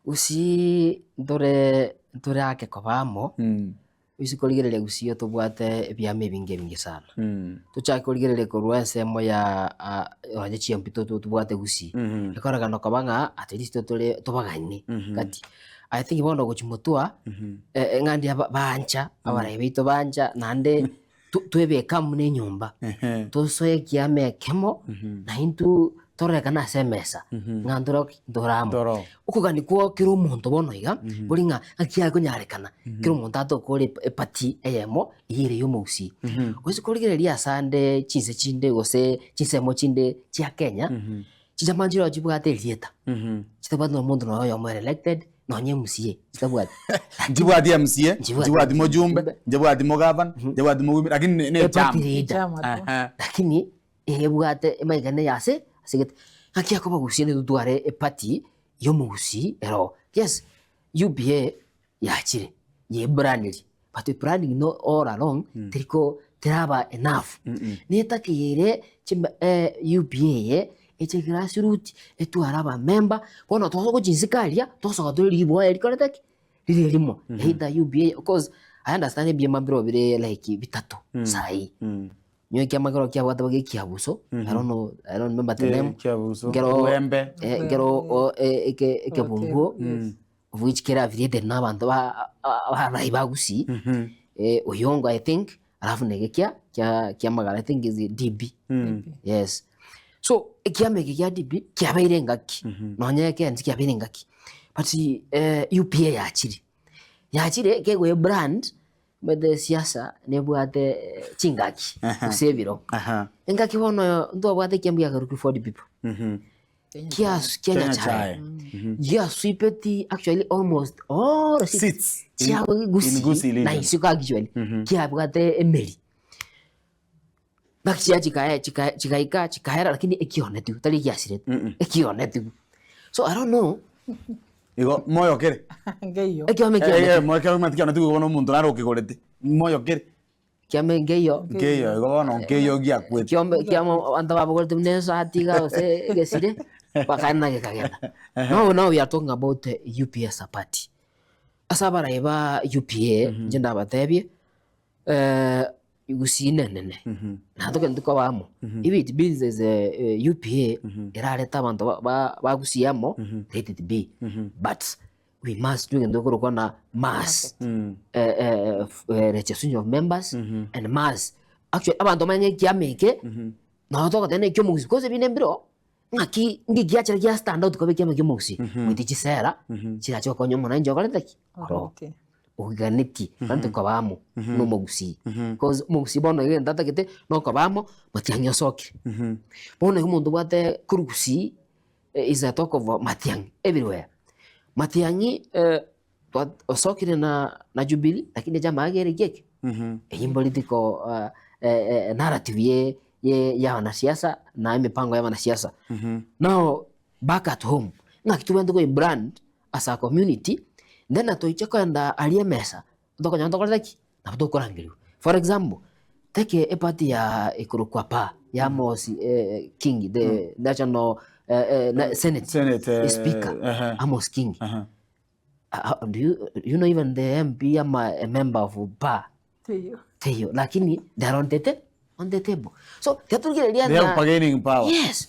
Gusii ntore ntore ake koba amo, gose korigereria gusii tobwate ebiama ebinge ebinge sana. Tochake korigereria korwa ensemo ya nonye chiambi tobwate gusii, ekorekana koba ng'a at least tore tobagaine gati. I think bono gochia motwe, ng'a ndiria bancha, abarai baito bancha naende twebeke amo na enyomba, tosoe ekiama ekemo, na intwe tororekane ase emesa ng'a ntoro ki? Ntore amo. Ntoro. Okogania kwa kera omonto bono iga, kori ng'a ng'aki akonyarekana, kera omonto atokore eparty eyemo eyio ere ya omogusii. Gose korigereria ase ande chinse chinde gose chinsemo chinde chia Kenya, chichama nchireo chibwate erieta, chitabwati nonya omonto nonya oyomo ere elected, nonya MCA, chitabwati. Nchibwati MCA, Nchibwati nchibwati MCA, mojumbe, mjumbe. nchibwati mogavana, nchibwati mogumi, lakini ne- ne Eparty echama. leader. Echama tu. Ehe. Lakini ebwate emaigane ya ase ase gete. Ng'aki akobagusia nitotware eparty ya omogusii ero. Yes, UPA yachire, yebrandiri, but branding no all along teriko teraba enough. Netakeire chime UPA eye eche grassroot, etware abamember, bono tosoe gochinsika aria, tosoka tore riboa rikorete ki? Rire erimo. Either UPA, cause I understand ebiema mbirobio bire like bitato saii. Nyowe ekiama kero kiabwate bobe ekiabuso, I don't know, I don't remember the Eh, name. ekiabuso, Nkero Rwembe. eh, nkero o- e- eke ekebunguo Yes. of which kere affiliated na abanto ba abarai ba Gusii, eh, Oyongo I think, alafu na eke kia kia kia Magara I think is DB. Yes. So ekiama eke kia DB kiabeire engaki, nonye ekensi kiabeire engaki, but UPA yachire, yachire kegoe brand Omanyete siasa nebwate chingaki gose ebiro. Engaki bono ntwabwate ekiambu giakerwa Clifford People. Kia kia Nyachae. Giaswipeti actually almost all Seats in- chia in Gusii Gusii na region. isiko actually kiabwate emeri. Ngaki chia chikae chikae chigaika chikaera lakini ekionetigwe tari egiasirete ekionetigwe. So I don't know. Igo moyo kere. Nkeiyo. Ekiome Eh, ekionetigwe. eh, moyo kere tikionetigwe igo bono omonto nare okegorete. Moyo kere. Kiame nkeiyo. Nkeiyo igo bono nkeiyo giakwete. Kiombe kiamo abanto babogorete buna esati iga gose egesire, bakaenda gekagenda. Now now we are talking about UPA as a party. Ase abarai ba UPA, inche ndabatebie, Gusii nenene, na togende koba amo, if it means there's a UPA erarete abanto ba- ba- ba Gusii amo, let it be, but we must do egento gekorokwa na mass registration of members and mass actually abanto bamanye ekiama eke, nabo togoteba na ekiomogusii because ebinde mbiroo, ng'aki nki giachera gia stand out koba ekiama kiomogusii, goetia chisera, chirache gokonya omonanchi okorete ki? Oroo. Orooke. Oiganetie naende koba amo na omogusii, cause omogusii bono egento atagete na okoba amo matiang'i osokire. Bono iga omonto obwate korwa gusii is a talk of matiang'i everywhere. Matiang'i osokire na na Jubilee lakini echama yake ere ki eke? Eyio political narrative ye ye ya wanasiasa na emipango ya abanasiasa. Now back at home, ng'aki tobwenerete koi brand as a community, then toiche kogenda aria emesa, tokonyora tokorete ki? Nabo tokorangerigwa. For example, take eparty ya ekorokwa PAA, ya Amos King, the national senate, Senate, eh, speaker, ehe. Amos King. Do you, you know even the MP ama a member of PAA? Teiyo. Teiyo, lakini they are on the, on the table. So, tiga torigereria They have ng'a- bargaining power. Yes.